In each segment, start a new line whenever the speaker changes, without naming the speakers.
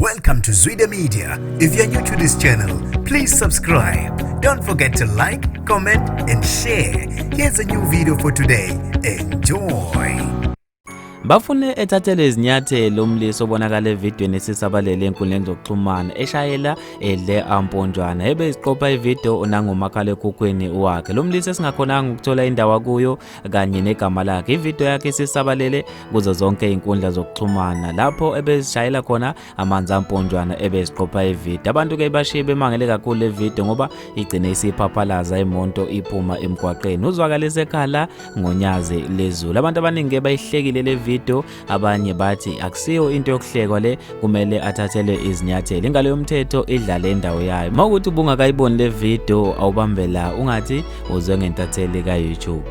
Welcome to Zwida Media. If you're new to this channel, please subscribe. Don't forget to like, comment, and share. Here's a new video for today. Enjoy.
Bafune ethathele izinyathelo umlisa obonakala evidweni esisabalele enkundleni zokuxhumana eshayela edle amponjwana ebeziqopha ividiyo nangomakhalekhukhwini wakhe. Lo mlisa esingakhonanga ukuthola indawo akuyo kanye negama lakhe. Ividiyo yakhe isisabalele kuzo zonke izinkundla zokuxhumana lapho ebezishayela khona amanzi amponjwana ebeziqopha ividiyo. Abantu-ke bashiye bemangele kakhulu le vidiyo ngoba igcine isiphaphalaza imoto iphuma emgwaqeni. Uzwakale esekhala ngonyazi lezulu. Abantu abaningi-ke bayihlekile le vidiyo, abanye bathi akusiyo into yokuhlekwa le, kumele athathelwe izinyathelo. Ingalo yomthetho idlale indawo yayo. Uma ukuthi ubungakayiboni le vidiyo, awubambe la ungathi uzwe ngentatheli ka-YouTube.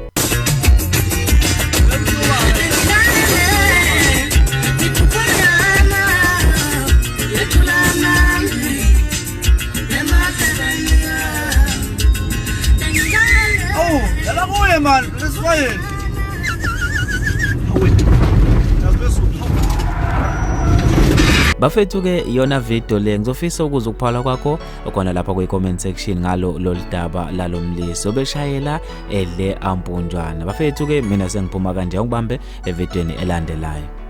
Awu, dlala kuye man, lesifayeni.
Bafethu ke iyona video le ngizofisa ukuza ukuphala kwakho khona lapha kwi-comment section ngalo lolu daba lalo mlisi obeshayela edle ampunjwana. Bafethu ke mina sengiphuma kanje, ungibambe evidweni elandelayo.